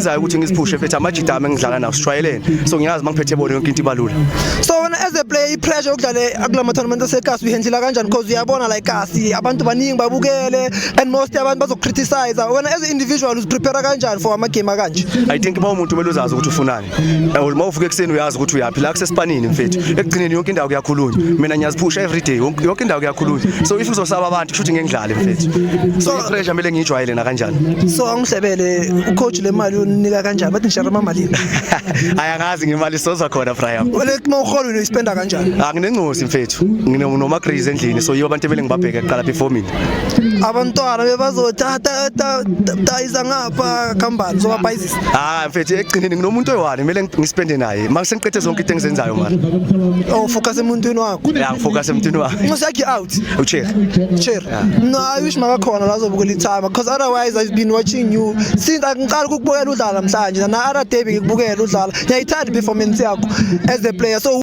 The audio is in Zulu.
Zayo ukuthi ngiziphushe, mfethu, amajita ami engidlala nawo sijwayelene, so ngiyazi mangiphethe ibhola yonke into ibalula. So wena as a player, i-pressure yokudlala kulama tournament asekasi uyihandlela kanjani? Because uyabona, like, kasi abantu baningi babukele and most abantu bazocriticize. Wena as an individual uziprepare kanjani for ama game akanje? I think uma umuntu kumele uzazi ukuthi ufunani. Uma uvuka ekuseni uyazi ukuthi uyaphi la kusesipanini, mfethu. Ekugcineni yonke indawo kuyakhulunywa. Mina ngiyaziphusha every day, yonke indawo kuyakhulunywa, so if uzosaba abantu, kusho ukuthi ngeke ngidlale, mfethu. So i-pressure kumele ngiyijwayele na kanjani. So angihlebele, ucoach le mali unika kanjani? Bathi nishare malini? Hayi, angazi ngemali, soza khona, Brian. Like, uma uhola uyispenda kanjani? Anginencosi, mfethu, nginoma grease endlini, so yibo abantu ebele ngibabheke kuqala before mina. Abantwana bebazothatha tayiza ngapha kambani, zobabhayizisa? Ah, mfethu, ekugcineni nginomuntu oyi-one kumele ngispende naye uma sengiqede zonke into engizenzayo mara. Oh, focus emuntwini wakho. Ya, ngifocus emntwini wami. Ncosi yakhe out. Ucherry. Cherry. No, I wish makakhona la azobukela i-timer, because otherwise I've been watching you since angiqala ukukubukela udlala namhlanje, na other day bengikubukela udlala. Ngiyayithanda i-performance yakho as a player, so